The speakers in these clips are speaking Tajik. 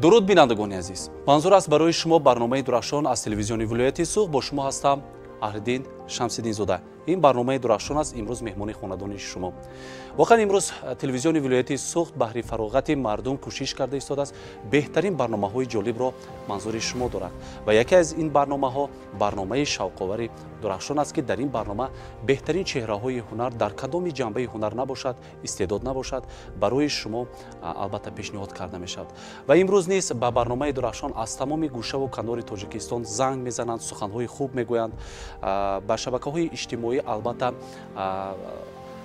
Дуруд, бинандагони азиз! Манзур аст барои шумо барномаи Дурахшон аз телевизиони вилояти Суғд. Бо шумо ҳастам Аҳлиддин Шамсиддинзода. Ин барномаи Дурахшон аст, имрӯз меҳмони хонадони шумо. Воқеан, имрӯз телевизиони вилояти Суғд баҳри фароғати мардум кӯшиш карда истодааст, беҳтарин барномаҳои ҷолибро манзури шумо дорад. Ва яке аз ин барномаҳо барномаи шавқовари Дурахшон аст, ки дар ин барнома беҳтарин чеҳраҳои ҳунар, дар кадоми ҷанбаи ҳунар набошад, истеъдод набошад, барои шумо албатта пешниҳод карда мешавад. Ва имрӯз низ ба барномаи Дурахшон аз тамоми гӯшаву канори Тоҷикистон занг мезананд, суханҳои хуб мегӯянд, ба шабакаҳои иҷтимоӣ албатта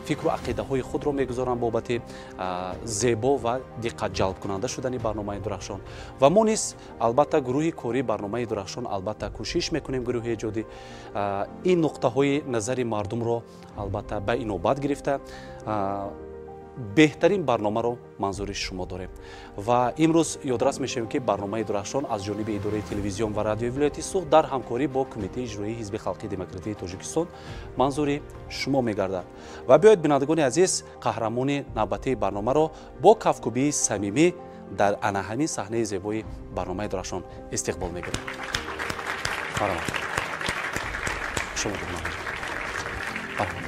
фикру ақидаҳои худро мегузоранд бобати зебо ва диққатҷалбкунанда шудани барномаи Дурахшон. Ва мо низ албатта, гурӯҳи кории барномаи Дурахшон, албатта кӯшиш мекунем, гурӯҳи эҷодӣ ин нуқтаҳои назари мардумро албатта ба инобат гирифта, беҳтарин барномаро манзури шумо дорем. Ва имрӯз ёдрас мешавем, ки барномаи Дурахшон аз ҷониби идораи телевизион ва радиои вилояти Суғд дар ҳамкорӣ бо Кумитаи иҷроии Ҳизби халқии демократии Тоҷикистон манзури шумо мегардад. Ва биёед, бинандагони азиз, қаҳрамони навбатии барномаро бо кафкӯбии самимӣ дар ана ҳамин саҳнаи зебои барномаи Дурахшон истиқбол мегирем. Марҳамат, шумо. Марҳамат.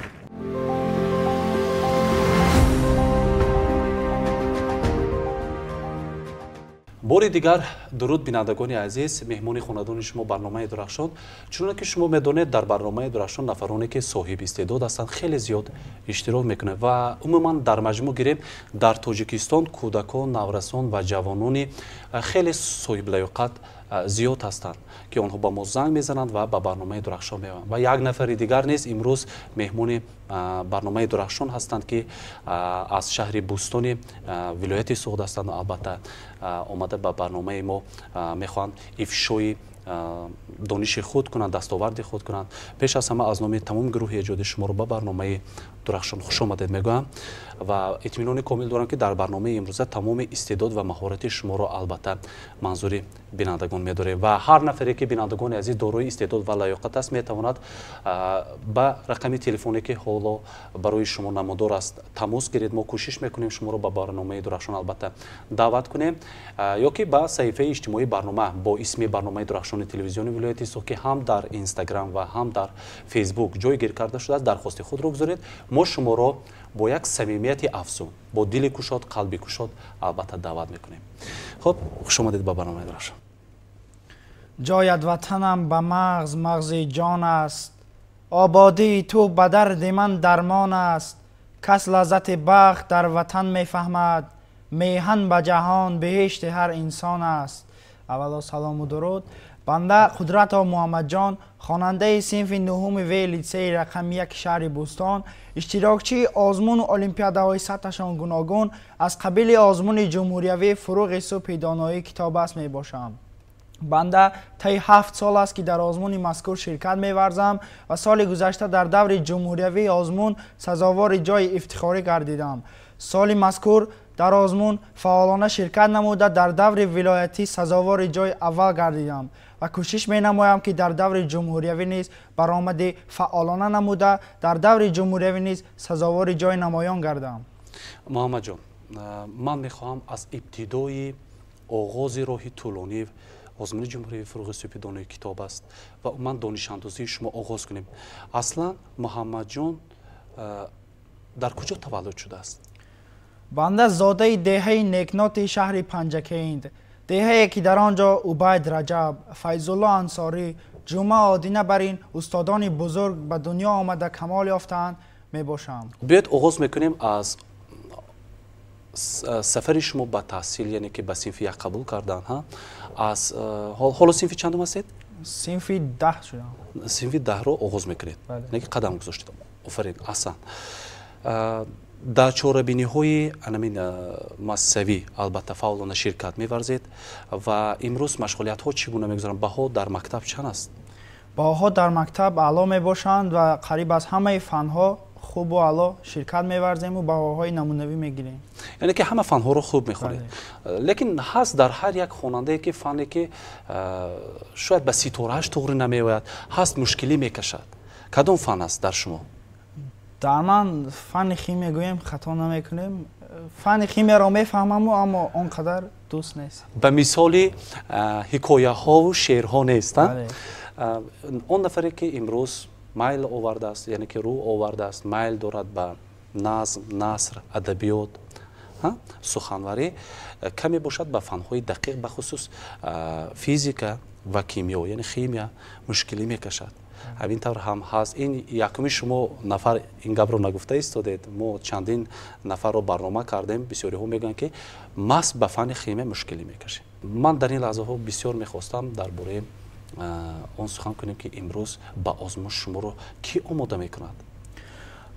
Бори дигар дуруд, бинандагони азиз! Меҳмони хонадони шумо барномаи Дурахшон. Чуноне ки шумо медонед, дар барномаи Дурахшон нафароне, ки соҳиби истеъдод ҳастанд, хеле зиёд иштирок мекунанд. Ва умуман, дар маҷмӯъ гирем, дар Тоҷикистон кӯдакон, наврасон ва ҷавонони хеле соҳиблаёқат зиёд ҳастанд, ки онҳо ба мо занг мезананд ва ба барномаи Дурахшон меоянд. Ва як нафари дигар низ имрӯз меҳмони барномаи Дурахшон ҳастанд, ки аз шаҳри Бӯстони вилояти Суғд ҳастанд ва албатта омада ба барномаи мо мехоҳанд ифшои дониши худ кунанд, дастоварди худ кунанд. Пеш аз ҳама, аз номи тамоми гурӯҳи эҷодӣ шуморо ба барномаи Дурахшон хушомадед мегӯям ва итминони комил дорам, ки дар барномаи имрӯза тамоми истеъдод ва маҳорати шуморо албатта манзури бинандагон медорем. Ва ҳар нафаре ки, бинандагони азиз, дорои истеъдод ва лаёқат аст, метавонад ба рақами телефоне, ки ҳоло барои шумо намудор аст, тамос гиред. Мо кӯшиш мекунем шуморо ба барномаи Дурахшон албатта даъват кунем, ё ки ба саҳифаи иҷтимоии барнома бо исми барномаи Дурахшони телевизиони вилояти Суғд, ки ҳам дар Инстаграм ва ҳам дар Фейсбук ҷойгир карда шудааст, дархости худро гузоред. Мо шуморо бо як самимияти афзун, бо дили кушод, қалби кушод албатта даъват мекунем. Хуб, хушомадед ба барномаи Дурахшон. Ҷоят ватанам ба мағз, мағзи ҷон аст, ободии ту ба дарди ман дармон аст. Кас лаззати бахт дар ватан мефаҳмад, меҳан ба ҷаҳон беҳишти ҳар инсон аст. Аввало салому дуруд. Банда Қудратов Муҳаммадҷон, хонандаи синфи нуҳуми В литсеи рақами 1 шаҳри Бӯстон, иштирокчии озмуну олимпиадаҳои сатҳашон гуногун аз қабили озмуни ҷумҳуриявии «Фуруғи субҳи доноӣ китоб аст» мебошам. Банда таи 7 сол аст, ки дар озмуни мазкур ширкат меварзам ва соли гузашта дар даври ҷумҳуриявии озмун сазовори ҷойи ифтихорӣ гардидам. Соли мазкур дар озмун фаъолона ширкат намуда, дар даври вилоятӣ сазовори ҷойи аввал гардидам ва кӯшиш менамоям, ки дар даври ҷумҳуриявӣ низ баромади фаъолона намуда, дар даври ҷумҳуриявӣ низ сазовори ҷойи намоён гардам. Муҳаммадҷон, ман мехоҳам аз ибтидои оғози роҳи тӯлонӣ озмуни ҷумҳурии «Фуруғи субҳи донои китоб аст» ва умуман донишандозии шумо оғоз кунем. Аслан Муҳаммадҷон дар куҷо таваллуд шудааст? Банда зодаи деҳаи Некноти шаҳри Панҷакент, деҳае ки дар он ҷо Убайд Раҷаб, Файзулло Ансорӣ, Ҷумъа Одина барин устодони бузург ба дунё омада камол ёфтаанд, мебошам. Биёед, оғоз мекунем аз сафари шумо ба таҳсил, яъне ки ба синфи як қабул кардан. Аз ҳоло синфи чандум ҳастед? Синфи 10 шудам. Синфи 10-ро оғоз мекунед, яъне ки қадам гузоштед. Офарин, аҳсан! Дар чорабиниҳои анамин муассисавӣ албатта фаъолона ширкат меварзед. Ва имрӯз машғулиятҳо чӣ гуна мегузаранд? Баҳо дар мактаб чанд аст? Баҳоҳо дар мактаб аъло мебошанд ва қариб аз ҳамаи фанҳо хубу аъло ширкат меварзему баҳоҳои намунавӣ мегирем. Яъне ки ҳама фанҳоро хуб мехонед, лекин ҳаст дар ҳар як хонандае ки фане ки шояд ба ситорааш туғри намеояд, ҳаст, мушкилӣ мекашад. Кадом фан аст дар шумо? Дар ман фанни химия гӯем, хато намекунем. Фанни химияро мефаҳмаму, аммо он қадар дӯст нест. Ба мисоли ҳикояҳову шеърҳо нест. Он нафаре ки имрӯз майл овардааст, яъне ки рӯ овардааст, майл дорад ба назм, наср, адабиёт, суханварӣ, каме бошад ба фанҳои дақиқ, бахусус физика ва кимиё, яъне химия мушкилӣ мекашад. Ҳамин тавр ҳам ҳаст. Ин якуми шумо нафар ин гапро нагуфта истодед. Мо чандин нафарро барнома кардем, бисёриҳо мегӯянд, ки маҳз ба фанни химия мушкилӣ мекашем. Ман дар ин лаҳзаҳо бисёр мехостам дар бораи он сухан кунем, ки имрӯз ба озмун шуморо кӣ омода мекунад?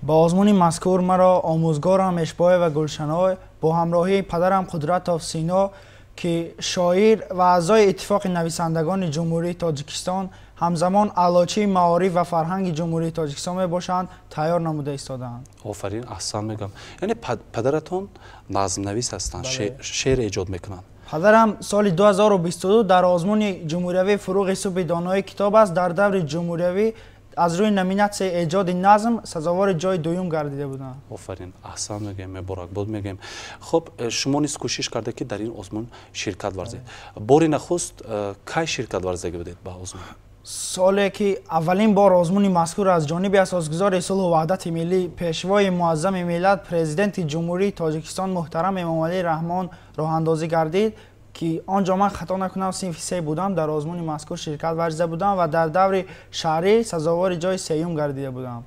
Ба озмуни мазкур маро омӯзгорам Эшбоева Гулшаной бо ҳамроҳии падарам Қудратов Сино, ки шоир ва аъзои Иттифоқи нависандагони Ҷумҳурии Тоҷикистон, ҳамзамон аълочии маориф ва фарҳанги Ҷумҳурии Тоҷикистон мебошанд, тайёр намуда истодаанд. Офарин, аҳсан мегӯям. Яъне падаратон назмнавис ҳастанд, шеър эҷод мекунанд? Падарам соли 2022 дар озмуни ҷумҳуриявии «Фуруғи субҳи донои китоб аст» дар даври ҷумҳуриявӣ аз рӯи номинатсияи эҷоди назм сазовори ҷои дуюм гардида буданд. Офарин, аҳсан мегӯем, муборакбод мегӯем. Хуб, шумо низ кӯшиш карда, ки дар ин озмун ширкат варзед. Бори нахуст кай ширкат варзида будед ба озмун? Соле ки аввалин бор озмуни мазкур аз ҷониби асосгузори сулҳу ваҳдати миллӣ, пешвои муаззами миллат, Президенти Ҷумҳурии Тоҷикистон муҳтарам Эмомалӣ Раҳмон роҳандозӣ гардид, ки он ҷо ман, хато накунам, синфи се будам, дар озмуни мазкур ширкат варзида будам ва дар даври шаҳрӣ сазовори ҷои сеюм гардида будам.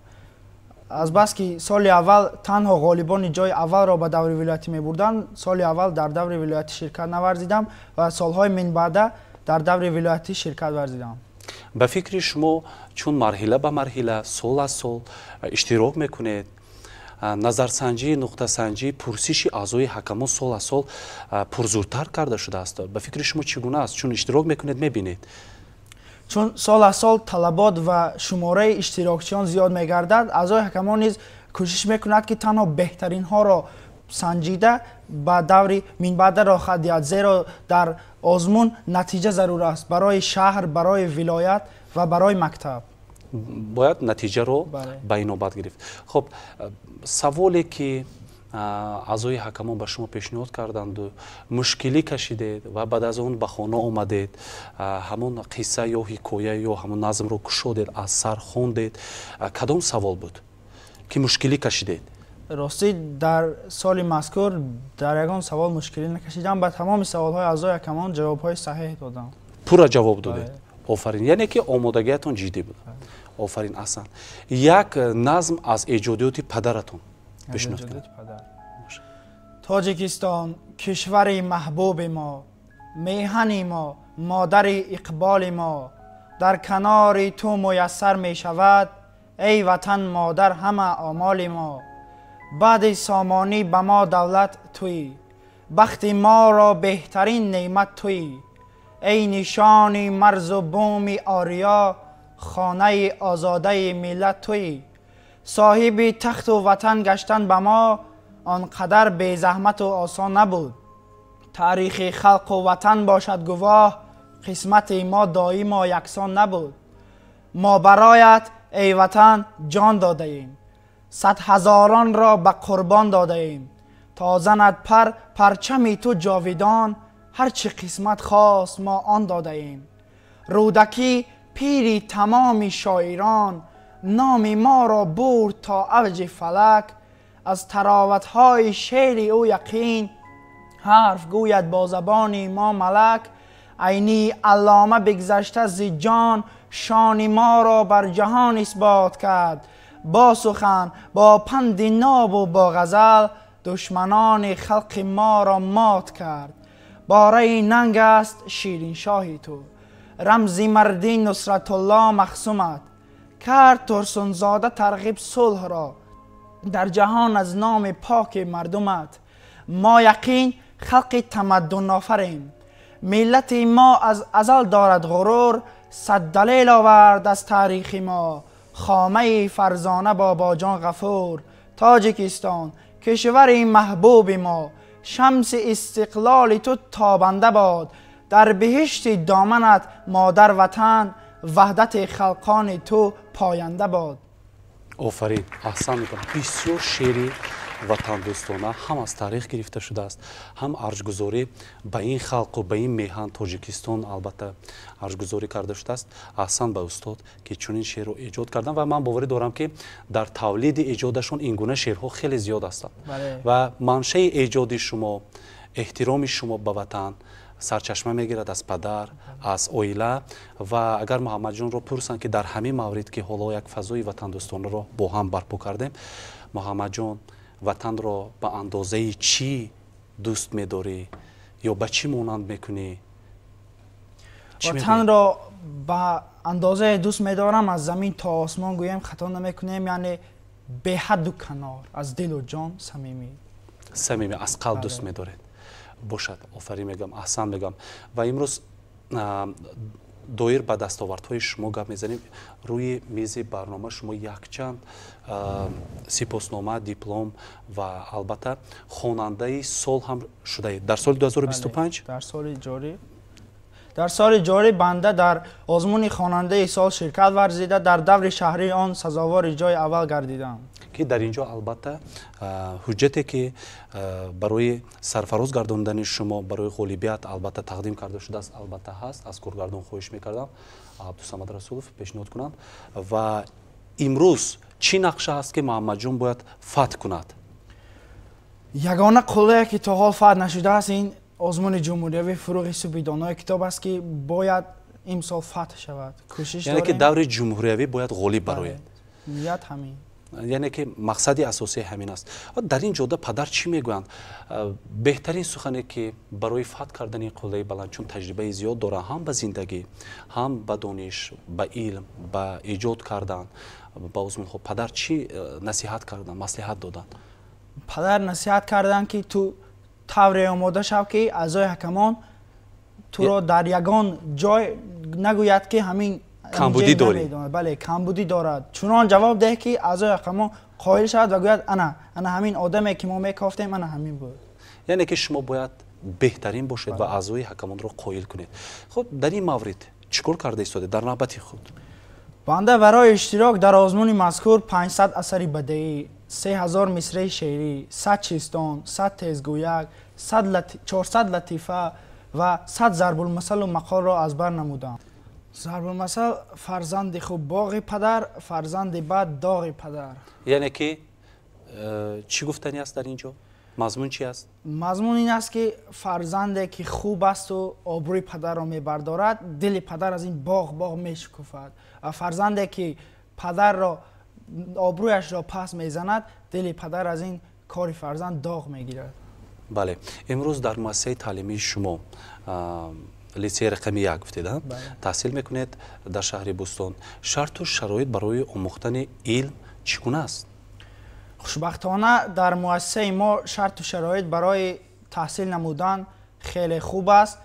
Азбаски соли аввал танҳо ғолибони ҷои аввалро ба даври вилоятӣ мебурданд, соли аввал дар даври вилоятӣ ширкат наварзидам ва солҳои минбаъда дар даври вилоятӣ ширкат варзидам. Ба фикри шумо, чун марҳила ба марҳила, сол аз сол иштирок мекунед, назарсанҷӣ, нуқтасанҷӣ, пурсиши аъзои ҳакамон сол аз сол пурзуртар карда шудааст. Ба фикри шумо, чӣ гуна аст? Чун иштирок мекунед, мебинед. Чун сол аз сол талабот ва шумораи иштирокчиён зиёд мегардад, аъзои ҳакамон низ кӯшиш мекунад, ки танҳо беҳтаринҳоро санҷида ба даври минбаъда роҳхат диҳад, зеро дар озмун натиҷа зарур аст барои шаҳр, барои вилоят ва барои мактаб. Бояд натиҷаро ба инобат гирифт. Хуб, саволе ки аъзои ҳакамон ба шумо пешниҳод карданду мушкилӣ кашидед ва баъд аз он ба хона омадед, ҳамон қисса ё ҳикоя ё ҳамон назмро кушодед, аз сар хондед, кадом савол буд, ки мушкилӣ кашидед? Ростӣ, дар соли мазкур дар ягон савол мушкилӣ накашидам, ба тамоми саволҳои аъзои ҳакамон ҷавобҳои саҳеҳ додам. Пурра ҷавоб додед. Офарин, яъне ки омодагиятон ҷиддӣ буд. Офарин, аҳсан. Як назм аз эҷодиёти падаратон пешниҳод кунед. Тоҷикистон, кишвари маҳбуби мо, меҳани мо, модари иқболи мо, дар канори ту муяссар мешавад, эй ватан модар, ҳама омоли мо. Баъди сомонӣ ба мо давлат туӣ, бахти моро беҳтарин неъмат туӣ. Эй нишони марзу буми ориё, хонаи озодаи миллат туӣ. Соҳиби тахту ватан гаштан ба мо он қадар безаҳмату осон набуд. Таърихи халқу ватан бошад гувоҳ, қисмати мо доимо яксон набуд. Мо бароят, эй ватан, ҷон додаем, садҳазоронро ба қурбон додаем, то занад пар парчами ту ҷовидон, ҳар чӣ қисмат хост, мо он додаем. Рӯдакӣ, пири тамоми шоирон, номи моро бурд то авҷи фалак. Аз тароватҳои шеъри ӯ яқин ҳарф гӯяд бо забони мо малак. Айнӣ аллома бигзашта зи ҷон, шони моро бар ҷаҳон исбот кард. Бо сухан, бо панди нобу бо ғазал, душманони халқи моро мот кард. Бораи нанг аст шириншоҳи ту, рамзи мардӣ Нусратулло Махсумат. Кард Турсунзода тарғиб сулҳро дар ҷаҳон аз номи поки мардумат. Мо яқин халқи тамаддунофарем, миллати мо аз азал дорад ғурур. Сад далел овард аз таърихи мо хомаи фарзона Бобоҷон Ғафур. Тоҷикистон, кишвари маҳбуби мо, шамси истиқлоли ту тобанда бод. Дар биҳишти доманат, модар ватан, ваҳдати халқони ту поянда бод. Офарин, аҳсан мекунам. Бисёр шеъри ватандӯстона ҳам аз таърих гирифта шудааст, ҳам арҷгузорӣ ба ин халқу ба ин меҳан Тоҷикистон албатта арҷгузорӣ карда шудааст. Аҳсан ба устод, ки чунин шеърро эҷод карданд, ва ман боварӣ дорам, ки дар тавлиди эҷодашон ин гуна шеърҳо хеле зиёд ҳастанд. Ва маншаи эҷоди шумо, эҳтироми шумо ба ватан сарчашма мегирад аз падар, аз оила. Ва агар Муҳаммадҷонро пурсанд, ки дар ҳамин маврид, ки ҳоло як фазои ватандӯстонаро бо ҳам барпо кардем, Муҳаммадҷон, ватанро ба андозаи чӣ дӯст медорӣ ё ба чӣ монанд мекунӣ? Ватанро ба андозае дӯст медорам, аз замин то осмон гӯем, хато намекунем, яъне беҳадду канор, аз дилу ҷон, самимӣ. Самимӣ, аз қалб дӯст медоред. Бошад, офарин мегӯям, аҳсан мегӯям. Ва имрӯз доир ба дастовардҳои шумо гап мезанем. Рӯи мизи барнома шумо якчанд сипоснома, диплом ва албатта хонандаи сол ҳам шудаед дар соли 2025. Дар соли ҷорӣ банда дар озмуни хонандаи сол ширкат варзида, дар даври шаҳрии он сазовори ҷои аввал гардидам. Ки дар ин ҷо албатта ҳуҷҷате, ки барои сарфароз гардондани шумо, барои ғолибият албатта тақдим карда шудааст, албатта ҳаст. Аз коргардон хоҳиш мекардам, Абдусамад Расулов пешниҳод кунанд. Ва имрӯз чӣ нақша ҳаст, ки Муҳаммадҷон бояд фатҳ кунад? Ягона қуллае, ки то ҳол фатҳ нашудааст, ин озмуни ҷумҳуриявии «Фурӯғи субҳи донои китоб» аст, ки бояд имсол фатҳ шавад. Кӯшиш. Яъне ки даври ҷумҳуриявӣ бояд ғолиб барояд. Ният ҳамин. Яъне ки мақсади асосӣ ҳамин аст. Дар ин ҷода падар чӣ мегӯянд? Беҳтарин сухане, ки барои фатҳ кардани қуллаи баланд, чун таҷрибаи зиёд доранд ҳам ба зиндагӣ, ҳам ба дониш, ба илм, ба эҷод кардан, ба озмунҳо, падар чӣ насиҳат карданд, маслиҳат доданд? Падар насиҳат карданд, ки ту тавре омода шав, ки аъзои ҳакамон туро дар ягон ҷой нагӯяд, ки ҳамин камбудӣ дорӣ. Бале, камбудӣ дорад. Чунон ҷавоб деҳ, ки аъзои ҳакамон қоил шавад ва гӯяд: «Ана, ана ҳамин одаме, ки мо мекофтем, ана ҳамин буд». Яъне ки шумо бояд беҳтарин бошед ва аъзои ҳакамонро қоил кунед. Хуб, дар ин маврид чӣ кор карда истодед дар навбати худ? Банда барои иштирок дар озмуни мазкур 500 асари бадеӣ, 3000 мисраи шеърӣ, 100 чистон, 100 тезгӯяк, 400 латифа ва 100 зарбулмасалу мақолро аз бар намудам. Зарбулмасал: «Фарзанди хуб боғи падар, фарзанди бад доғи падар». Яъне ки чӣ гуфтанӣ аст дар ин ҷо? Мазмун чи аст? Мазмун ин аст, ки фарзанде, ки хуб асту обрӯи падарро мебардорад, дили падар аз ин боғ боғ мешукуфад, ва фарзанде, ки падарро обрӯяшро пас мезанад, дили падар аз ин кори фарзанд доғ мегирад. Бале, имрӯз дар муассисаи таълимии шумо, литсеи рақами 1 гуфтед, таҳсил мекунед дар шаҳри Бӯстон. Шарту шароит барои омӯхтани илм чӣ гуна аст? Хушбахтона, дар муассисаи мо шарту шароит барои таҳсил намудан хеле хуб аст.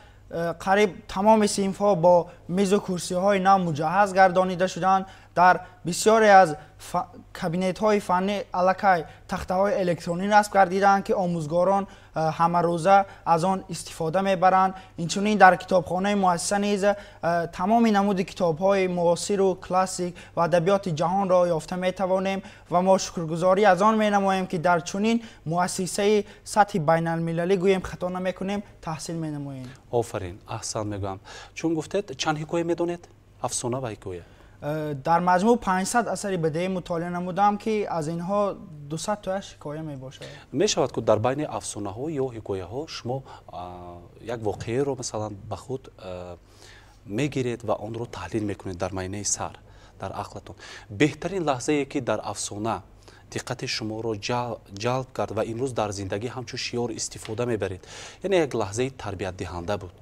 Қариб тамоми синфҳо бо мизу курсиҳои нав муҷаҳҳаз гардонида шуданд. Дар бисёре аз кабинетҳои фаннӣ аллакай тахтаҳои электронӣ насб гардидаанд, ки омӯзгорон ҳамарӯза аз он истифода мебаранд. Инчунин дар китобхонаи муассиса низ тамоми намуди китобҳои муосиру классик ва адабиёти ҷаҳонро ёфта метавонем. Ва мо шукргузорӣ аз он менамоем, ки дар чунин муассисаи сатҳи байналмилалӣ, гӯем хато намекунем, таҳсил менамоем. Офарин, аҳсан мегӯям. Чун гуфтед, чанд ҳикоя медонед, афсона ва ҳикоя? Дар маҷмӯъ 500 асари бадеӣ мутолиа намудам, ки аз инҳо 200 тояш ҳикоя мебошад. Мешавад, ку дар байни афсонаҳо ё ҳикояҳо шумо як воқеаро, масалан, ба худ мегиред ва онро таҳлил мекунед дар майнаи сар, дар ақлатон. Беҳтарин лаҳзае, ки дар афсона диққати шуморо ҷалб кард ва имрӯз дар зиндагӣ ҳамчун шиёр истифода мебаред, яъне як лаҳзаи тарбиятдиҳанда буд,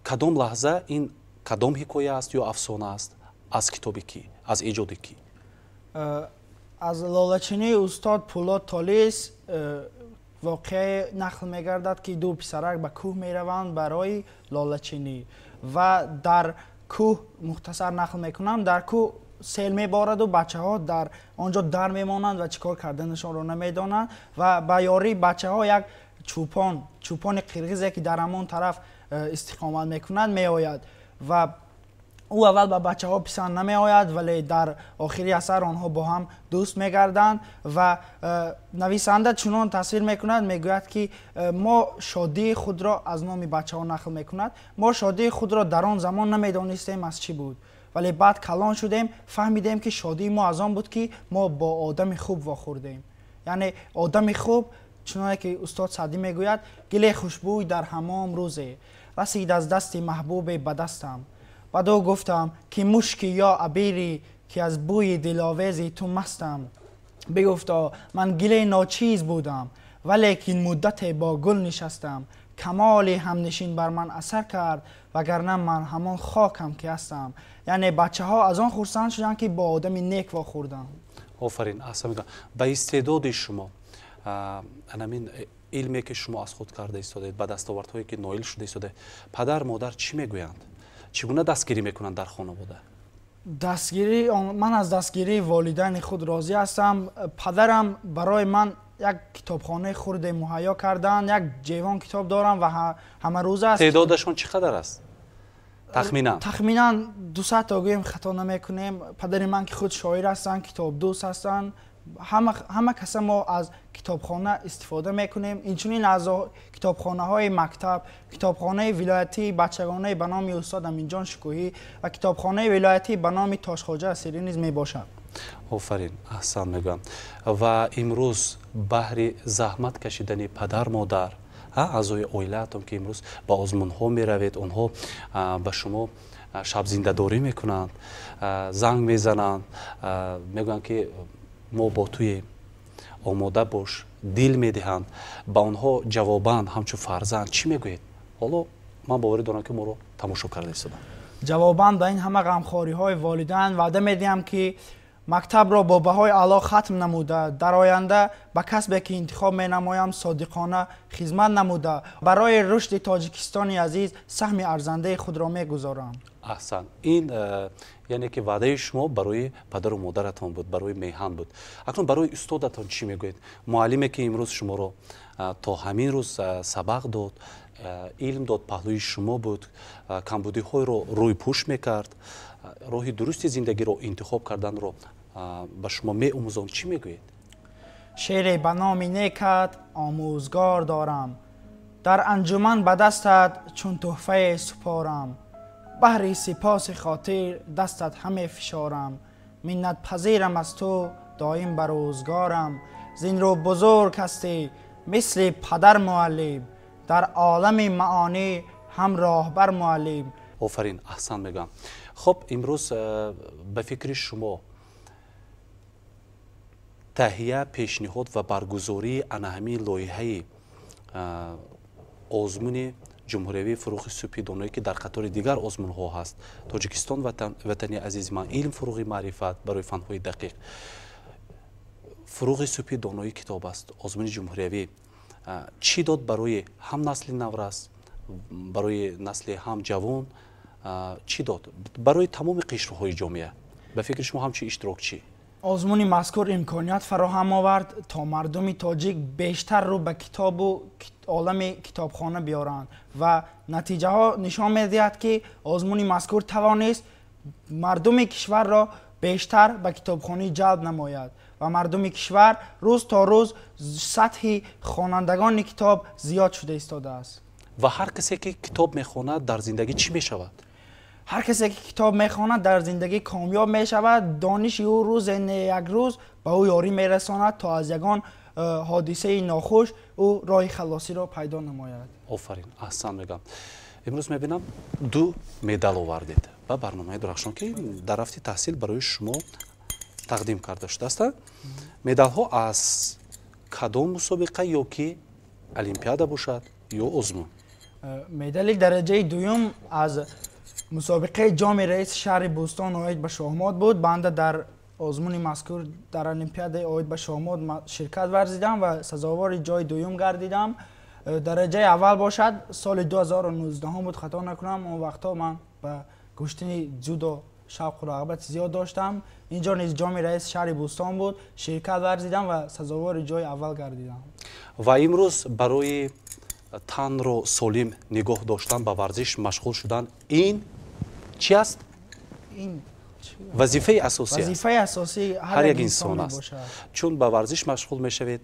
кадом лаҳза ин, кадом ҳикоя аст ё афсона аст, аз китоби кӣ, аз эҷоди кӣ? Аз «Лолачинии» устод Пӯлод Толис воқеае нақл мегардад, ки ду писарак ба кӯҳ мераванд барои лолачинӣ. Ва дар кӯҳ, мухтасар нақл мекунам, дар кӯҳ сел мебораду бачаҳо дар он ҷо дар мемонанд ва чӣ кор карданашонро намедонанд. Ва ба ёрии бачаҳо як чӯпон, чӯпони қирғизе, ки дар ҳамон тараф истиқомат мекунад, меояд ва Ӯ аввал ба бачаҳо писанд намеояд, вале дар охири асар онҳо бо ҳам дӯст мегарданд ва нависанда чунон тасвир мекунад, мегӯяд ки мо шодии худро аз номи бачаҳо нақл мекунад, мо шодии худро дар он замон намедонистем аз чӣ буд, вале баъд калон шудем, фаҳмидем ки шодии мо аз он буд ки мо бо одами хуб вохӯрдем. Яъне одами хуб, чуноне ки устод Саъдӣ мегӯяд, гиле хушбӯй дар ҳамом рӯзе расид аз дасти маҳбубе ба дастам, баъд ӯ гуфтам ки мушки ё абире ки аз бӯи диловези ту мастам. Бигуфто ман гиле ночиз будам, валекин муддате бо гул нишастам, камоли ҳамнишин бар ман асар кард, вагарна ман ҳамон хокам ки ҳастам. Яъне бачаҳо аз он хурсанд шуданд ки бо одами нек вохӯрданд. Офарин, аҳсан мегӯям. Ба истеъдоди шумо, анамин илме ки шумо аз худ карда истодаед, ба дастовардҳое ки ноил шуда истодаед, падар модар чӣ мегӯянд? Чӣ гуна дастгирӣ мекунанд дар хонавода? Дастгирӣ, ман аз дастгирии волидайни худ розӣ ҳастам. Падарам барои ман як китобхонаи хурде муҳайё карданд, як ҷевон китоб дорам ва ҳамарӯза аст. Теъдодашон чӣ қадар аст? Тахминан? Тахминан 200 то гӯем хато намекунем. Падари ман ки худ шоир ҳастанд, китобдӯст ҳастанд, ҳама каса мо аз китобхона истифода мекунем. Инчунин аз китобхонаҳои мактаб, китобхонаи вилоятии бачагонаи ба номи устод Аминҷон Шукӯҳӣ ва китобхонаи вилоятии ба номи Тошхоҷа Асирӣ низ мебошад. Офарин, аҳсан мегӯям. Ва имрӯз баҳри заҳмат кашидани падар модар, аъзои оилаатон ки имрӯз ба озмунҳо меравед, онҳо ба шумо шабзиндадорӣ мекунанд, занг мезананд, мегӯянд ки мо бо туем, омода бош, дил медиҳанд. Ба онҳо ҷавобан ҳамчун фарзанд чӣ мегӯед? Ҳоло ман боварӣ дорам ки моро тамошо карда истодам. Ҷавобан ба ин ҳама ғамхориҳои волидайн ваъда медиҳам ки мактабро бо баҳои аъло хатм намуда, дар оянда ба касбе ки интихоб менамоям содиқона хизмат намуда, барои рушди Тоҷикистони азиз саҳми арзандаи худро мегузорам. Аҳсан. Ин яъне ки ваъдаи шумо барои падару модаратон буд, барои меҳан буд. Акнун барои устодатон чӣ мегӯед? Муаллиме ки имрӯз шуморо то ҳамин рӯз сабақ дод, илм дод, паҳлӯи шумо буд, камбудиҳоеро рӯйпӯш мекард, роҳи дурусти зиндагиро интихоб карданро ба шумо меомӯзонд, чӣ мегӯед? Шере ба номи некат омӯзгор дорам, дар анҷуман ба дастат чун тӯҳфае супорам, баҳри сипоси хотир дастат ҳаме фишорам, миннатпазирам аз ту доим ба рӯзгорам, зин рӯ бузург ҳастӣ мисли падар муаллим, дар олами маонӣ ҳам роҳбар муаллим. Офарин, аҳсан мегӯям. Хуб, имрӯз ба фикри шумо таҳия, пешниҳод ва баргузории ана ҳамин лоиҳаи озмуни ҷумҳуриявии фурӯғи субҳи доное ки дар қатори дигар озмунҳо ҳаст, Тоҷикистон ватани азизи ман, илм фурӯғи маърифат барои фанҳои дақиқ, фурӯғи субҳи донои китоб аст, озмуни ҷумҳуриявӣ чӣ дод барои ҳам насли наврас, барои насли ҳам ҷавон, чӣ дод барои тамоми қишрҳои ҷомеа? Ба фикри шумо ҳамчун иштирокчӣ? Озмуни мазкур имконият фароҳам овард то мардуми тоҷик бештар рӯ ба китобу олами китобхона биёранд ва натиҷаҳо нишон медиҳад ки озмуни мазкур тавонист мардуми кишварро бештар ба китобхонӣ ҷалб намояд ва мардуми кишвар рӯз то рӯз сатҳи хонандагони китоб зиёд шуда истодааст. Ва ҳар касе ки китоб мехонад дар зиндагӣ чӣ мешавад? Ҳар касе ки китоб мехонад дар зиндагӣ комёб мешавад, дониши ӯ рӯзе не як рӯз ба ӯ ёрӣ мерасонад то аз ягон ҳодисаи нохуш ӯ роҳи халосиро пайдо намояд. Офарин, аҳсан мегӯям. Имрӯз мебинам 2 медал овардед ба барномаи Дурахшон ки дар рафти таҳсил барои шумо тақдим карда шудааст. Медалҳо аз кадом мусобиқа ё ки олимпиада бошад ё озмун? Медали дараҷаи дуюм аз мусобиқаи ҷоми раиси шаҳри Бӯстон оид ба шоҳмот буд. Банда дар озмуни мазкур дар олимпиадаи оид ба шоҳмот ширкат варзидам ва сазовори ҷои дуюм гардидам. Дараҷаи аввал бошад соли 2019 буд, хато накунам. Он вақтҳо ман ба гӯштини ҷудо шавқу рағбати зиёд доштам. Инҷо низ ҷоми раиси шаҳри Бӯстон буд, ширкат варзидам ва сазовори ҷои аввал гардидам. Ва имрӯз барои танро солим нигоҳ доштан, ба варзиш машғул шудан ин чӣ аст? Ин вазифаи асосӣ аст. Вазифаи асосии ҳар як инсон аст. Чун ба варзиш машғул мешавед,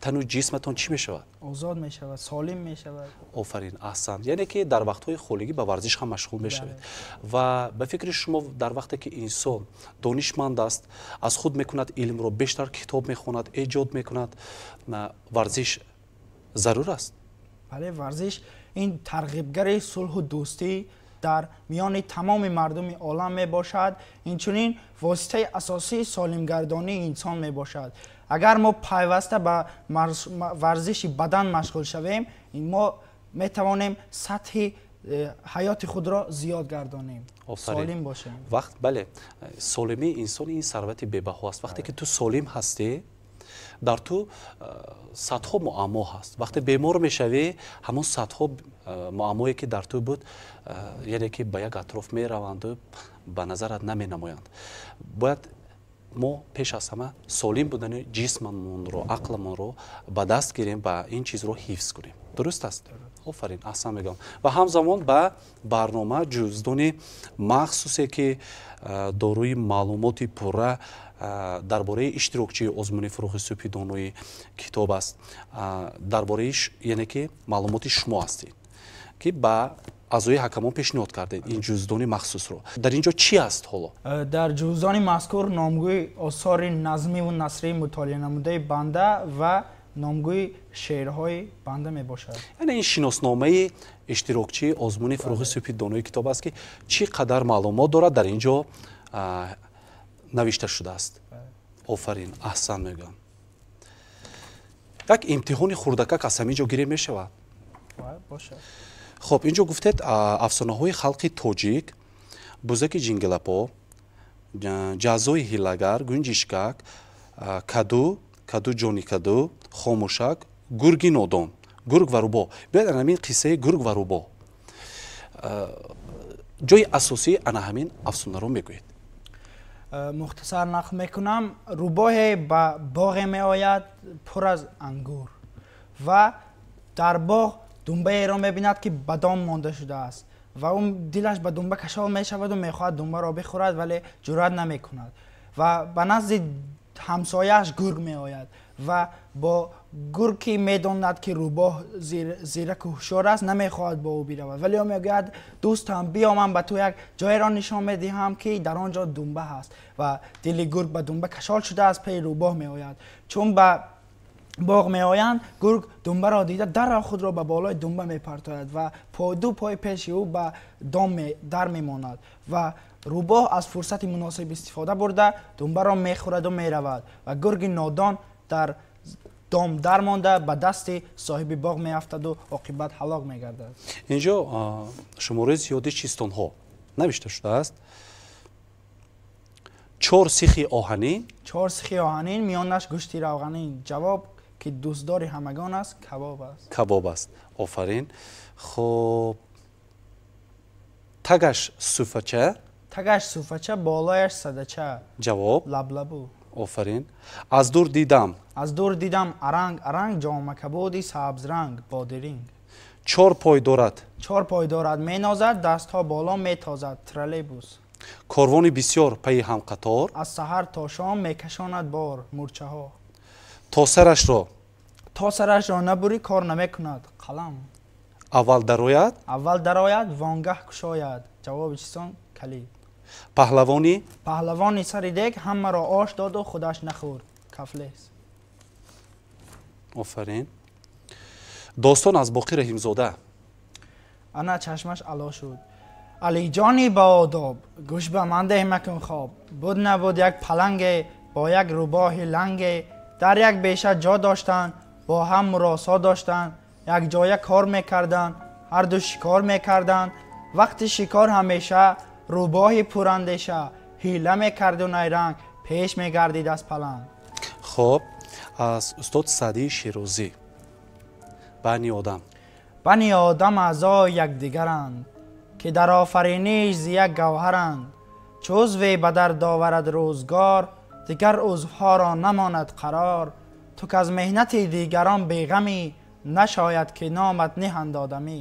тану ҷисматон чӣ мешавад? Озод мешавад, солим мешавад. Офарин, аҳсан. Яъне ки дар вақтҳои холигӣ ба варзиш ҳам машғул мешавед. Ва ба фикри шумо, дар вақте ки инсон донишманд аст, аз худ мекунад илмро, бештар китоб мехонад, эҷод мекунад, варзиш зарур аст? Бале, варзиш ин тарғибгари сулҳу дӯстӣ дар миёни тамоми мардуми олам мебошад. Инчунин воситаи асосии солимгардонии инсон мебошад. Агар мо пайваста ба варзиши бадан машғул шавем, мо метавонем сатҳи ҳаёти худро зиёд гардонем, солим бошем. Вақт, бале, солимии инсон ин сарвати бебаҳо аст. Вақте ки ту солим ҳастӣ, дар ту садҳо муаммо ҳаст. Вақте бемор мешавӣ, ҳамон садҳо муаммое ки дар ту буд, яъне ки ба як атроф мераванду ба назарат наменамоянд. Бояд мо пеш аз ҳама солим будани ҷисмамонро, ақламонро ба даст гирем ва ин чизро ҳифз кунем. Дуруст аст? Офарин, аҳсан мегӯям. Ва ҳамзамон ба барнома ҷуздони махсусе ки дорои маълумоти пурра дар бораи иштирокчии озмуни Фурӯғи субҳи донои китоб аст, дар бораи, яъне ки маълумоти шумо ҳастед, ки ба аъзои ҳакамон пешниҳод кардед ин ҷуздони махсусро. Дар ин ҷо чӣ аст ҳоло? Дар ҷуздони мазкур номгӯи осори назмиву насрии мутолиа намудаи банда ва номгӯи шеърҳои банда мебошад. Яъне ин шиносномаи иштирокчии озмуни Фурӯғи субҳи донои китоб аст, ки чӣ қадар маълумот дорад, дар ин ҷо навишта шудааст. Офарин, аҳсан мегӯям. Як имтиҳони хурдакак аз ҳамин ҷо гирем мешавад? Хоб, ин ҷо гуфтед афсонаҳои халқи тоҷик: бузаки ҷингилапо, ҷазои ҳилагар, гунҷишкак, каду, каду ҷони каду, хомӯшак, гурги нодон, гург ва рӯбоҳ. Биёед ана ҳамин қиссаи гург ва рӯбоҳ, ҷои асосии ана ҳамин афсонаро мегӯед. Мухтасар нақл мекунам. Рӯбоҳе ба боғе меояд пур аз ангур ва дар боғ думбаеро мебинад, ки ба дом монда шудааст, ва ӯ дилаш ба думба кашол мешаваду мехоҳад думбаро бихӯрад, вале ҷуръат намекунад. Ва ба назди ҳамсояаш гург меояд ва бо гург, ки медонад, ки рӯбоҳ зираку ҳушёр аст, намехоҳад бо ӯ биравад, вале ӯ мегӯяд: дӯстам, биё, ман ба ту як ҷоеро нишон медиҳам, ки дар он ҷо думба ҳаст. Ва дили гург ба думба кашол шудааст, пеи рӯбоҳ меояд. Чун ба боғ меоянд, гург думбаро дида, дарро худро ба болои думба мепартояд ва ду пои пеши ӯ ба дом дар мемонад. Ва рӯбоҳ аз фурсати муносиб истифода бурда, думбаро мехӯраду меравад, ва гурги нодон дар дом дармонда, ба дасти соҳиби боғ меафтаду оқибат ҳалок мегардад. Инҷо шумораи зиёди чистонҳо навишта шудааст. Чор сихи оҳанин. Чор сихи оҳанин, миёнаш гӯшти равғанин. Ҷавоб, ки дӯстдори ҳамагон аст, кабоб аст. Кабоб аст, офарин. Хоб, тагаш суфача. Тагаш суфача, болояш садача. Ҷавоб? Лаблабу. Офарин. Аз дур дидам. Аз дур дидам аранг аранг, ҷомакабуди сабзранг, бодиринг. Чор пой дорад. Чор пой дорад, менозад, дастҳо боло метозад. Троллейбус. Корвони бисёр пайи ҳам қатор. Аз саҳар то шом мекашонад бор. Мӯрчаҳо. То сарашро. То сарашро набурӣ, кор намекунад. Қалам. Аввал дарояд. Аввал дарояд, вонгаҳ кушояд. Ҷавоби чисон: калид. Паҳлавони. Паҳлавони сари дег, ҳамаро ош доду худаш нахӯрд. Кафлес. Офарин. Достон аз Боқир Раҳимзода. Ана чашмаш ало шуд. Алиҷони баодоб, гӯш ба ман деҳ, макун хоб. Буд набуд, як паланге бо як рӯбоҳи ланге дар як беша ҷо доштанд, бо ҳам муросо доштанд, якҷоя кор мекарданд, ҳарду шикор мекарданд. Вақти шикор ҳамеша рӯбоҳи пурандеша ҳила мекарду найранг пеш мегардид аз паланг. Хоб, аз устод Саъдии Шерозӣ, бани одам. Бани одам аъзои якдигаранд, ки дар офариниш зи як гавҳаранд. Чу узве ба дард оварад рӯзгор, дигар узвҳоро намонад қарор. Ту к аз меҳнати дигарон беғамӣ, нашояд, ки номат ниҳанд одамӣ.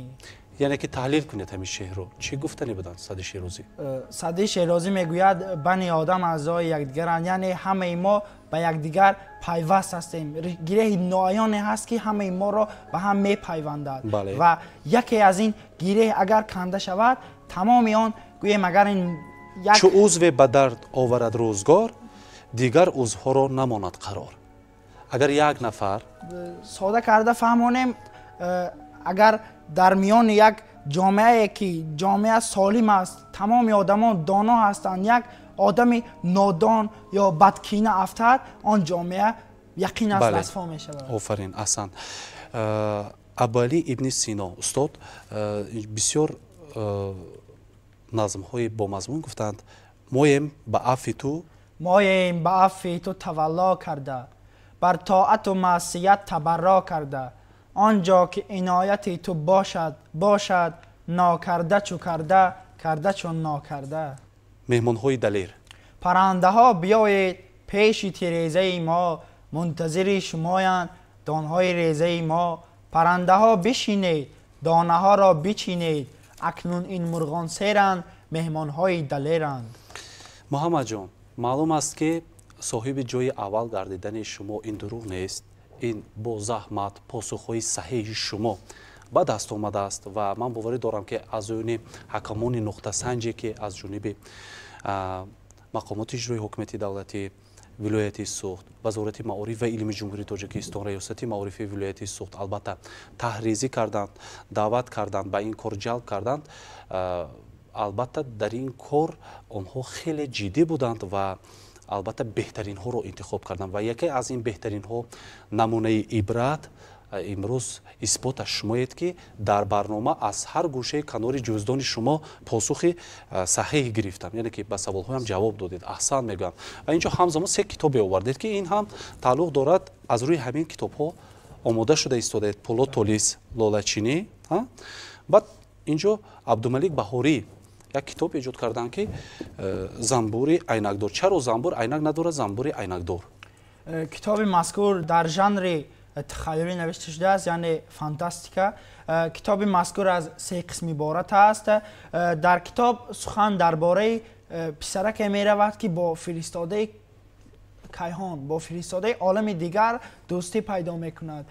Яъне ки таҳлил кунед ҳамин шеърро. Чӣ гуфтанӣ буданд Саъдии Шерозӣ? Саъдии Шерозӣ мегӯяд, бани одам аъзои якдигаранд, яъне ҳамаи мо ба якдигар пайваст ҳастем. Гиреҳи ноаёне ҳаст, ки ҳамаи моро ба ҳам мепайвандад ва яке аз ин гиреҳ агар канда шавад, тамоми он гӯем агар ин чу узве ба дард оварад рӯзгор, дигар узвҳоро намонад қарор. Агар як нафар сода карда фаҳмонем, агар дар миёни як ҷомеае ки ҷомеа солим аст, тамоми одамон доно ҳастанд, як одами нодон ё бадкина афтад, он ҷомеа яқин аст расво мешавад. Офарин, аҳсан. Абуалӣ ибни Сино устод бисёр назмҳои бомазмун гуфтанд. Моем ба афви ту, моем ба афви ту тавалло карда, бар тоату маъсият табарро карда, он ҷо ки инояти ту бошад, бошад, нокарда чу карда, карда чун нокарда. Меҳмонҳои далер. Паррандаҳо биёед пеши тирезаи мо, мунтазири шумоянд донҳои резаи мо. Паррандаҳо бишинед, донаҳоро бичинед, акнун ин мурғон серанд, меҳмонҳои далеранд. Муҳаммадҷон, маълум аст ки соҳиби ҷои аввал гардидани шумо ин дурӯғ нест, ин бо заҳмат посухҳои саҳеҳи шумо ба даст омадааст ва ман боварӣ дорам, ки аз ҷониби ҳакамони нуқтасанҷе, ки аз ҷониби мақомоти иҷрои ҳукумати давлатӣ вилояти Суғд, Вазорати маориф ва илми Ҷумҳурии Тоҷикистон, Раёсати маорифи вилояти Суғд албатта таҳризӣ карданд, даъват карданд, ба ин кор ҷалб карданд. Албатта дар ин кор онҳо хеле ҷиддӣ буданд ва албатта беҳтаринҳоро интихоб карданд ва яке аз ин беҳтаринҳо намунаи ибрат имрӯз исботаш шумоед, ки дар барнома аз ҳар гӯшаи канори ҷуздони шумо посухи саҳеҳ гирифтам, яъне ки ба саволҳоям ҷавоб додед. Аҳсан мегӯям. Ва инҷо ҳамзамон се китобе овардед, ки ин ҳам тааллуқ дорад, аз рӯи ҳамин китобҳо омода шуда истодаед. Пуло Толис, Лолачинӣ. Баъд инҷо Абдумалик Баҳорӣ як китоб эҷод карданд, ки Занбури айнакдор. Чаро занбур айнак надорад, занбури айнакдор? Китоби мазкур дар жанри тахайюлӣ навишта шудааст, яъне фантастика. Китоби мазкур аз се қисм иборат аст. Дар китоб сухан дар бораи писараке меравад, ки бо фиристодаи кайҳон, бо фиристодаи олами дигар дӯстӣ пайдо мекунад.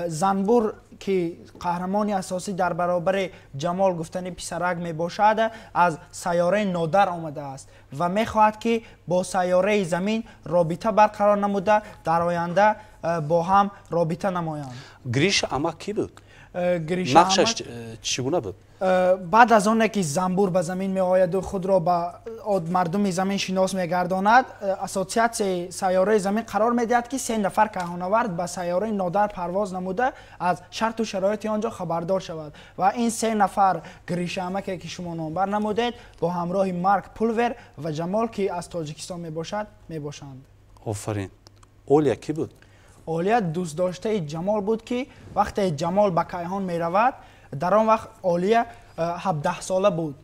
Занбур, ки қаҳрамони асосӣ дар баробари Ҷамол гуфтани писарак мебошад, аз сайёраи Нодар омадааст ва мехоҳад, ки бо сайёраи Замин робита барқарор намуда, дар оянда бо ҳам робита намоянд. Гриша амак кӣ буд? Гриша нақшаш чӣ гуна буд? Баъд аз оне ки занбур ба замин меояду худро ба мардуми замин шинос мегардонад, ассотсиатсияи сайёраи Замин қарор медиҳад, ки се нафар кайҳонавард ба сайёраи Нодар парвоз намуда, аз шарту шароити он ҷо хабардор шавад. Ва ин се нафар Гриша амаке, ки шумо номбар намудед, бо ҳамроҳи Марк Пулвер ва Ҷамол, ки аз Тоҷикистон мебошад, мебошанд. Офарин. Олия кӣ буд? Олия дӯстдоштаи Ҷамол буд, ки вақте Ҷамол ба кайҳон меравад, дар он вақт Олия 17сола буд.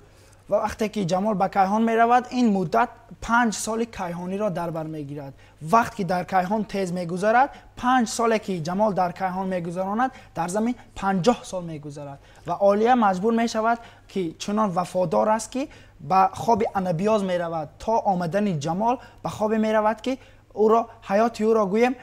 Ва вақте ки Ҷамол ба кайҳон меравад, ин муддат 5 соли кайҳониро дар бар мегирад. Вақт ки дар кайҳон тез мегузарад, 5 соле ки Ҷамол дар кайҳон мегузаронад, дар замин 50 сол мегузарад. Ва Олия маҷбур мешавад, ки чунон вафодор аст, ки ба хоби анабиоз меравад, то омадани Ҷамол ба хобе меравад, ки ӯро, ҳаёти ӯро гӯем,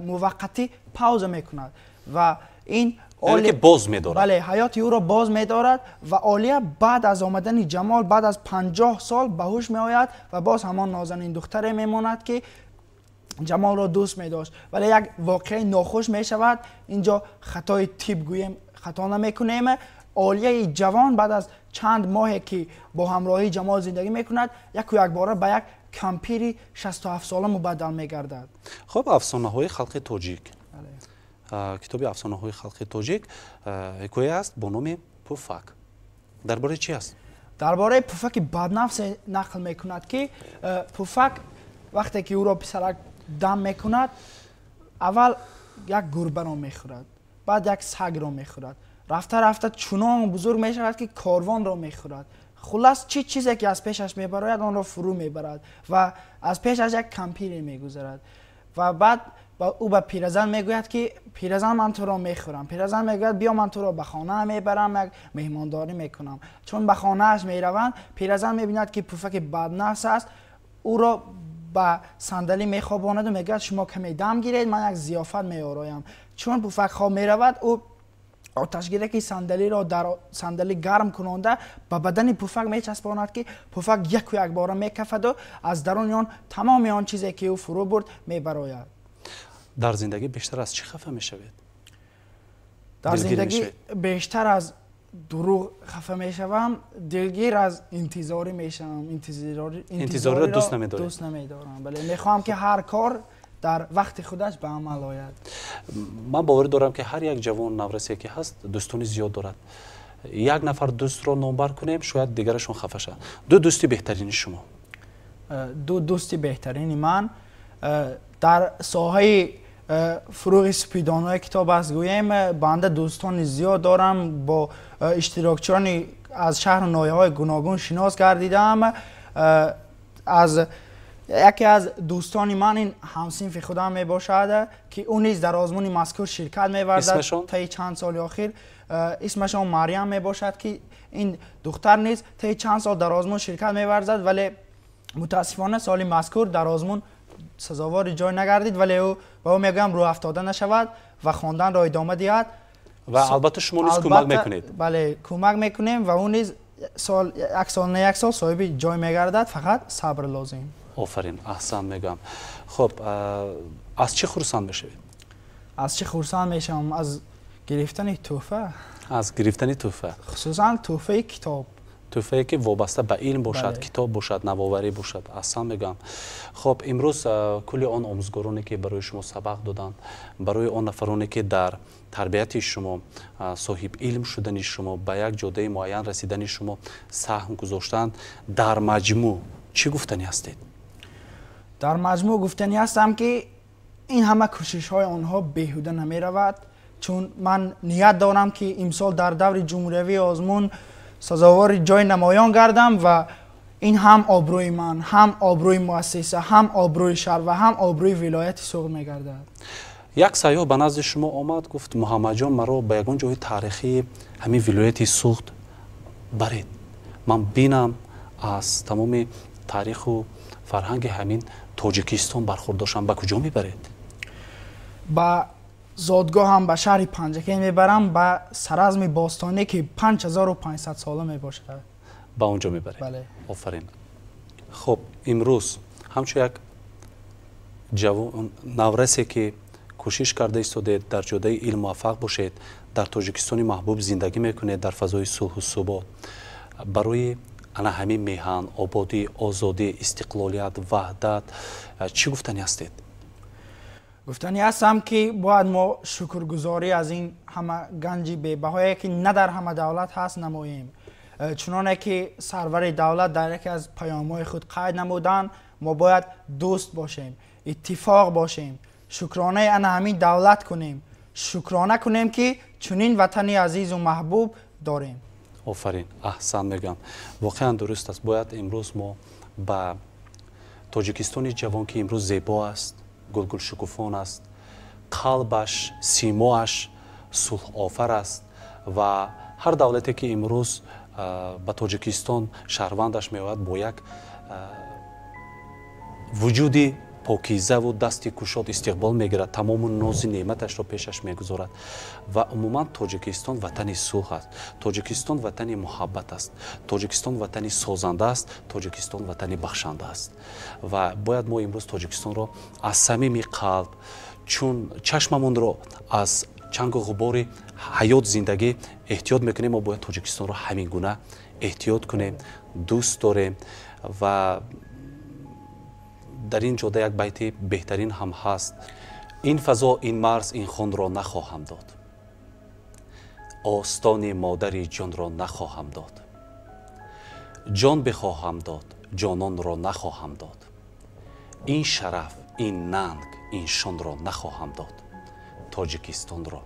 муваққатӣ пауза мекунад. Ва ин ки боз медорад. Бале, ҳаёти ӯро боз медорад. Ва Олия баъд аз омадани Ҷамол, баъд аз 50 сол ба ҳуш меояд ва боз ҳамон нозанин духтаре мемонад, ки Ҷамолро дӯст медошт. Вале як воқеаи нохуш мешавад. Инҷо хатои тиб гӯем, хато намекунем. Олияи ҷавон баъд аз чанд моҳе, ки бо ҳамроҳии Ҷамол зиндагӣ мекунад, яку якбора ба як кампири 67сола мубаддал мегардад. Хуб, афсонаҳои халқи тоҷик, китоби афсонаҳои халқи тоҷик ҳикоя аст бо номи Пуфак. Дар бораи чӣ аст? Дар бораи пуфаки баднафсе нақл мекунад, ки пуфак вақте ки ӯро писарак дам мекунад, аввал як гурбаро мехӯрад, баъд як сагро мехӯрад, рафта рафта чунон бузург мешавад, ки корвонро мехӯрад. Хуллас, чӣ чизе ки аз пешаш мебарояд, онро фурӯ мебарад. Ва аз пешаш як кампире мегузарад ва баъд Ӯ ба пиразан мегӯяд, ки пиразан, ман туро мехӯрам. Пиразан мегӯяд: биё, ман туро ба хона мебарам, як меҳмондорӣ мекунам. Чун ба хонааш мераванд, пиразан мебинад, ки Пуфаки баднафс аст. Ӯро ба сандалӣ мехобонаду мегӯяд: шумо каме дам гиред, ман як зиёфат меороям. Чун Пуфак хоб меравад, ӯ оташгираки сандалиро дар сандалӣ гарм кунонда ба бадани Пуфак мечаспонад, ки Пуфак яку якбора мекафаду аз даруни он тамоми он чизе, ки ӯ фурӯ бурд, мебарояд. Дар зиндагӣ бештар аз чӣ хафа мешавед? Дар зиндагӣ бештар аз дурӯғ хафа мешавам, дилгир аз интизорӣ мешавам. Интизориро дӯст намедоред? Дӯст намедорам, бале. Мехоҳам, ки ҳар кор дар вақти худаш ба амал ояд. Ман боварӣ дорам, ки ҳар як ҷавон, наврасе ки ҳаст, дӯстони зиёд дорад. Як нафар дӯстро номбар кунем, шояд дигарашон хафа шаванд. Ду дӯсти беҳтарини шумо? Ду дӯсти беҳтарини ман дар соҳаи фурӯғи супидонаи китоб аст, гӯем. Банда дӯстони зиёд дорам, бо иштирокчиёни аз шаҳру ноҳияҳои гуногун шинос гардидаам. Аз яке аз дӯстони ман ин ҳамсинфи худам мебошад, ки ӯ низ дар озмуни мазкур ширкат меварзад таи чанд соли охир. Исмашон Марьям мебошад, ки ин духтар низ таи чанд сол дар озмун ширкат меварзад, вале мутаассифона соли мазкур дар озмун сазовори ҷой нагардид. Вале ӯ ба ӯ мегӯям, рӯҳафтода нашавад ва хонданро идома диҳад. Ва албатта шумо низ кӯмак мекунед. Бале, кӯмак мекунем ва ӯ низ сол як сол не як сол соҳиби ҷой мегардад, фақат сабр лозим. Офарин, аҳсан мегӯям. Хуб, аз чӣ хурсанд мешавед? Аз чӣ хурсанд мешавам? Аз гирифтани тӯҳфа. Аз гирифтани тӯҳфа. Хусусан тӯҳфаи китоб. Тӯҳфае, ки вобаста ба илм бошад, китоб бошад, навоварӣ бошад. Аҳсан мегӯям. Хуб, имрӯз кулли он омӯзгороне, ки барои шумо сабақ доданд, барои он нафароне, ки дар тарбияти шумо, соҳиб илм шудани шумо, ба як ҷодаи муайян расидани шумо саҳм гузоштанд, дар маҷмӯъ чӣ гуфтанӣ ҳастед? Дар маҷмӯъ гуфтанӣ ҳастам, ки ин ҳама кӯшишҳои онҳо беҳуда намеравад, чун ман ният дорам, ки имсол дар даври ҷумҳуриявии озмун сазовори ҷои намоён гардам ва ин ҳам обрӯи ман, ҳам обрӯи муассиса, ҳам обрӯи шаҳр ва ҳам обрӯи вилояти Суғд мегардад. Як сайёҳ ба назди шумо омад, гуфт: Муҳаммадҷон, маро ба ягон ҷои таърихии ҳамин вилояти Суғд баред, ман бинам, аз тамоми таъриху фарҳанги ҳамин Тоҷикистон бархурдор шавам. Ба куҷо мебаред? Ба зодгоҳам, ба шаҳри Панҷакент мебарам, ба саразми бостонӣ, ки 5500 сола мебошад. Ба он ҷо мебаред? Бале. Офарин. Хуб, имрӯз ҳамчун як ҷавон, наврасе, ки кӯшиш карда истодед дар ҷодаи илм муваффақ бошед, дар Тоҷикистони маҳбуб зиндагӣ мекунед, дар фазои сулҳу субот, барои ана ҳамин меҳан, ободӣ, озодӣ, истиқлолият, ваҳдат чӣ гуфтанӣ ҳастед? Гуфтанӣ ҳастам, ки бояд мо шукргузорӣ аз ин ҳама ганҷи бебаҳое, ки на дар ҳама давлат ҳаст, намоем. Чуноне ки сарвари давлат дар яке аз паёмҳои худ қайд намуданд, мо бояд дӯст бошем, иттифоқ бошем, шукронаи ана ҳамин давлат кунем, шукрона кунем, ки чунин ватани азизу маҳбуб дорем. Офарин, аҳсан мегӯям. Воқеан дуруст аст. Бояд имрӯз мо ба Тоҷикистони ҷавон, ки имрӯз зебо аст, гулгулшукуфон аст, қалбаш, симоаш сулҳофар аст ва ҳар давлате, ки имрӯз ба Тоҷикистон шаҳрвандаш меояд, бо як вуҷуди покизаву дасти кушод истиқбол мегирад, тамому нози неъматашро пешаш мегузорад. Ва умуман Тоҷикистон ватани сулҳ аст, Тоҷикистон ватани муҳаббат аст, Тоҷикистон ватани созанда аст, Тоҷикистон ватани бахшанда аст. Ва бояд мо имрӯз Тоҷикистонро аз самими қалб, чун чашмамонро аз чангу ғубори ҳаёт, зиндагӣ эҳтиёт мекунем, мо бояд Тоҷикистонро ҳамин гуна эҳтиёт кунем, дӯст дорем. Ва дар ин ҷода як байти беҳтарин ҳам ҳаст: ин фазо, ин марз, ин хунро нахоҳам дод, остони модари ҷонро нахоҳам дод, ҷон бихоҳам дод, ҷононро нахоҳам дод, ин шараф, ин нанг, ин шонро нахоҳам дод, Тоҷикистонро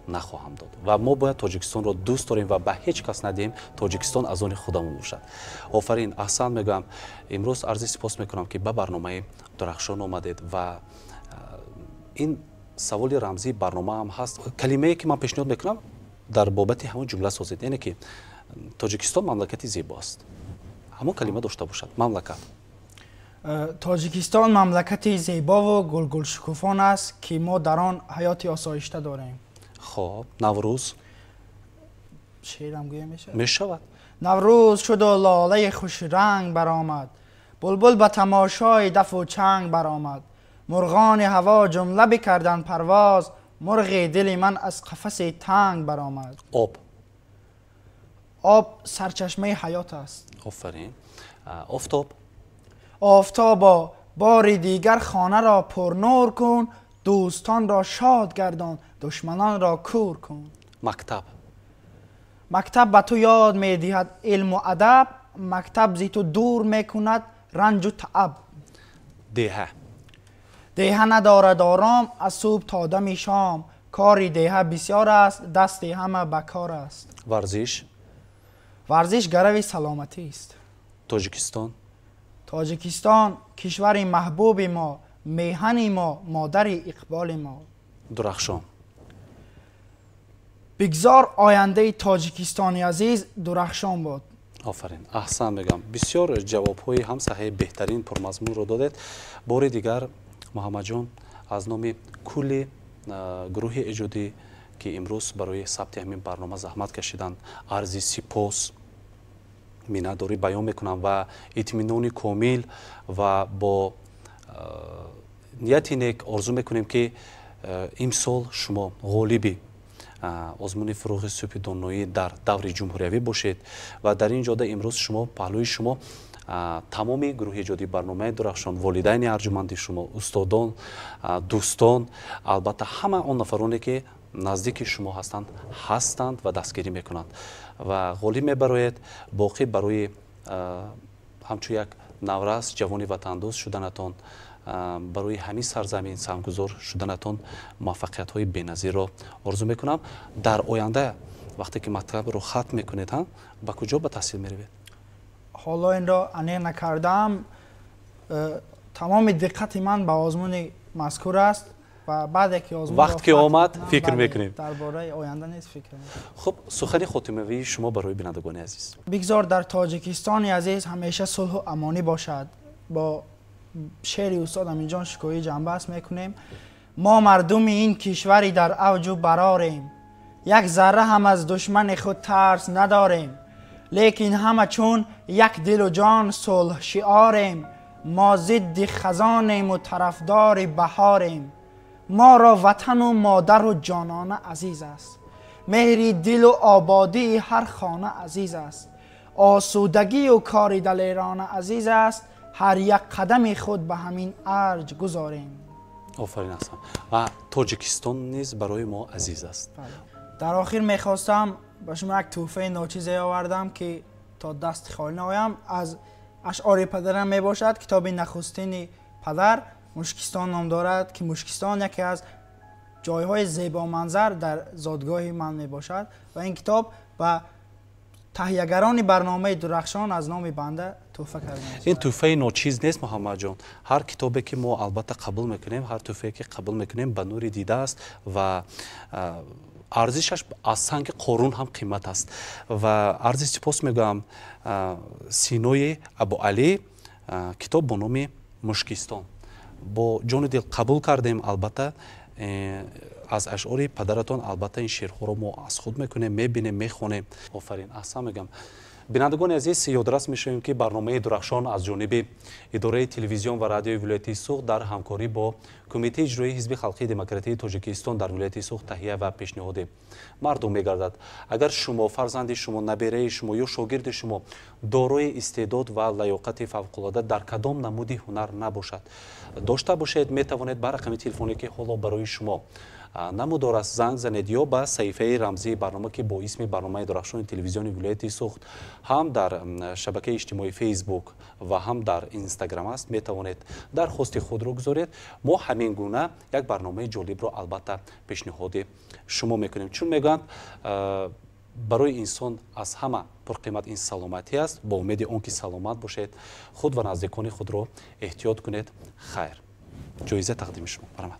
нахоҳам дод. Ва мо бояд Тоҷикистонро дӯст дорем ва ба ҳеҷ кас надиҳем. Тоҷикистон аз они худамон бошад. Офарин, аҳсан мегӯям. Имрӯз арзи сипос мекунам, ки ба барномаи Дурахшон омадед ва Ин саволи рамзии барнома ҳам ҳаст. Калимае ки ман пешниҳод мекунам, дар бобати ҳамон ҷумла созед, яъне ки Тоҷикистон мамлакати зебо аст, ҳамон калима дошта бошад. Мамлакат. Тоҷикистон мамлакати зебову гулгулшукуфон аст, ки мо дар он ҳаёти осоишта дорем. Хоб, Наврӯз. Шеърам гӯя мешавад? Мешавад. Наврӯз шуду лолаи хушранг баромад, булбул ба тамошои дафу чанг баромад, мурғони ҳаво ҷумла бикарданд парвоз, мурғи дили ман аз қафаси танг баромад. Об. Об сарчашмаи ҳаёт аст. Офарин. Офтоб. Офтобо, бори дигар хонаро пурнур кун, дӯстонро шод гардон, душманонро кур кун. Мактаб. Мактаб ба ту ёд медиҳад илму адаб, мактаб зи ту дур мекунад ранҷу тааб. Деҳа. Деҳа надорад ором аз субҳ то дами шом, кори деҳа бисёр аст, дасти ҳама ба кор аст. Варзиш. Варзиш гарави саломатист. Тоҷикистон. Тоҷикистон кишвари маҳбуби мо, меҳани мо, модари иқболи мо. Дурахшон. Бигзор ояндаи Тоҷикистони азиз дурахшон бод. Офарин, аҳсан мегӯям. Бисёр ҷавобҳои ҳам саҳеҳ, беҳтарин, пурмазмунро додед. Бори дигар, Муҳаммадҷон, аз номи кулли гурӯҳи эҷодӣ, ки имрӯз барои сабти ҳамин барнома заҳмат кашиданд, арзи сипос, миннатдорӣ баён мекунам ва итминони комил ва бо нияти нек орзу мекунем, ки имсол шумо ғолиби озмуни «Фурӯғи субҳи доноӣ» дар даври ҷумҳуриявӣ бошед ва дар ин ҷода имрӯз шумо паҳлӯи шумо тамоми гурӯҳи эҷодии барномаи «Дурахшон», волидайни арҷуманди шумо, устодон, дӯстон, албатта ҳама он нафароне, ки наздики шумо ҳастанд ва дастгирӣ мекунанд, ва ғолиб мебароед. Боқӣ барои ҳамчун як наврас, ҷавони ватандӯст шуданатон, барои ҳамин сарзамин саҳмгузор шуданатон муваффақиятҳои беназирро орзу мекунам. Дар оянда, вақте ки мактабро хатм мекунед, ба куҷо ба таҳсил меравед? Ҳоло инро аниқ накардаам. Тамоми диққати ман ба озмуни мазкур аст ва баъде ки вақт ки омад, фикр мекунем. Дар бораи оянда низ фикр. Хуб, сухани хотимавии шумо барои бинандагони азиз. Бигзор дар Тоҷикистони азиз ҳамеша сулҳу амонӣ бошад. Бо шеъри устод Аминҷон Шукӯҳӣ ҷамъбаст мекунем. Мо мардуми ин кишвари дар авҷу барорем, як зарра ҳам аз душмани худ тарс надорем, лекин ҳама чун як дилу ҷон сулҳ шиорем. Мо зидди хазонему тарафдори баҳорем. Моро ватану модару ҷонона азиз аст, меҳри дилу ободии ҳар хона азиз аст, осудагию кори далерона азиз аст. Ҳар як қадами худ ба ҳамин арҷ гузорем. Офарин, аҳсан. Ва Тоҷикистон низ барои мо азиз аст. Дар охир мехостам ба шумо як тӯҳфаи ночизе овардам, ки то дасти холӣ наоям. Аз ашъори падарам мебошад. Китоби нахустини падар «Мушкистон» ном дорад, ки Мушкистон яке аз ҷойҳои зебоманзар дар зодгоҳи ман мебошад ва ин китоб ба таҳиягарони барномаи «Дурахшон» аз номи банда тӯҳфа карда. Ин тӯҳфаи ночиз нест, Муҳаммадҷон. Ҳар китобе ки мо албатта қабул мекунем, ҳар тӯҳфае ки қабул мекунем, ба нури дида аст ва арзишаш аз санги Қорун ҳам қимат аст. Ва арзи сипос мегӯям Синои Абуалӣ, китоб бо номи «Мушкистон» бо ҷону дил қабул кардем. Албатта аз ашъори падаратон албатта ин шеърҳоро мо аз худ мекунем, мебинем, мехонем. Офарин, аҳсан мегӯям. Бинандагони азиз, ёдрас мешавем, ки барномаи «Дурахшон» аз ҷониби идораи телевизион ва радиои вилояти Суғд дар ҳамкорӣ бо Кумитаи иҷроии Ҳизби халқии демократии Тоҷикистон дар вилояти Суғд таҳия ва пешниҳоди мардум мегардад. Агар шумо, фарзанди шумо, набераи шумо ё шогирди шумо дорои истеъдод ва лаёқати фавқулода дар кадом намуди ҳунар набошад, дошта бошед, метавонед ба рақами телефоне, ки ҳоло барои шумо намудор аст, занг занед ё ба саҳифаи рамзии барнома, ки бо исми барномаи «Дурахшони» телевизиони вилояти Суғд ҳам дар шабакаи иҷтимоии Фейсбук ва ҳам дар Инстаграм аст, метавонед дархости худро гузоред. Мо ҳамин гуна як барномаи ҷолибро албатта пешниҳоди шумо мекунем, чун мегӯянд, барои инсон аз ҳама пурқимат ин саломатӣ аст. Бо умеди он ки саломат бошед, худ ва наздикони худро эҳтиёт кунед. Хайр, ҷоиза тақдими шумо, марҳамат.